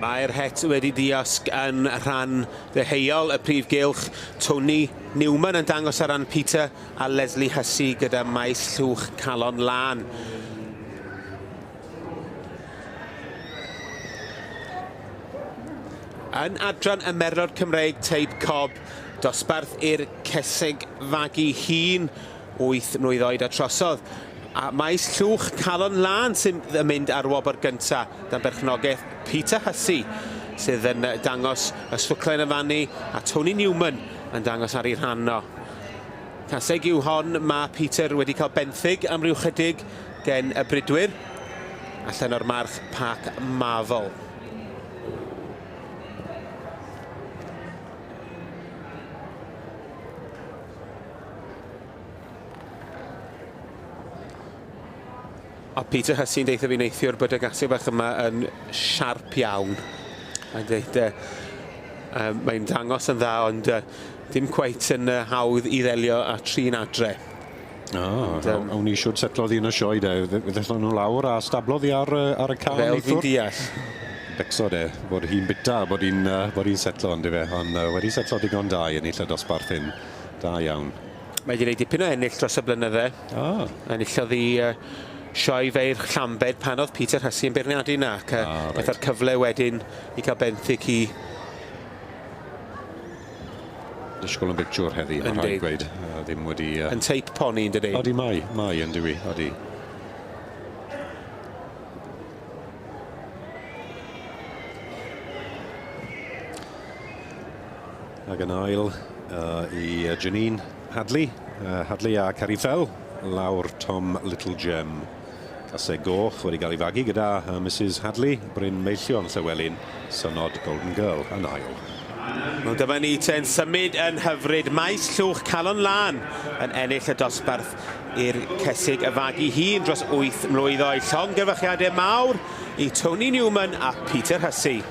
Mae'r het wedi diosg yn rhan ddeheuol y prif gylch. Tony Newman yn dangos ar ran Peter a Leslie Hussey gyda maes llwch calon lân. Yn adran y Merlod Cymreig teip Cob, dosbarth i'r cesig fagu hun 8 mlwydd oed a trosodd. A maes llwch calon lân sy'n mynd ar wobr gynta dan berchnogaeth Peter Hussey sydd yn dangos y swclen yn fannu a Tony Newman yn dangos ar ei rhan o. Caseg yw hon, mae Peter wedi cael benthyg am ryw chydig gen y bridwyr allan o'r march Park Marvel. A Peter Hussey'n deitha fi neithiwr bod y gaseg bach yma yn siarp iawn. Mae'n dweud, mae'n dangos yn dda, ond dim cweit yn hawdd i ddelio â trin adre. O, oh, awn ni siwr setlodd hi yn y sioe de. Ddethon nhw lawr a stablodd hi ar, ar y car Fel fi'n deall. Becso de, bod hi'n bita, bod hi'n bod hi'n setlo ond ife. Ond wedi setlo digon da i ennill y dosbarth hyn. Da iawn. Mae wedi gwneud dipyn o ennill dros y blynydde. Ah. Enillodd hi sioe feirch Llambed pan oedd Peter Hussey yn beirniadu yna. Ac ah, right. a'r cyfle wedyn i cael benthyg hi. Disgwyl yn bictiwr heddi, mae'n rhaid gweud. Ddim wedi... Yn teip poni, yn dydi? Odi, mae, mae, yn dywi, odi. Ac yn ail i Janine Hadley, Hadley a Carrie Fell, lawr Tom Little Gem. Caseg goch wedi cael ei fagu gyda Mrs Hadley, Bryn Meillion Llywelyn, Synod Golden Girl yn ail. Wel dyma ni te'n symud yn hyfryd. Maes Llwch Calon Lân yn ennill y dosbarth i'r cesig y fagu hun dros 8 mlwydd oed. Llongyfarchiadau mawr i Tony Newman a Peter Hussey.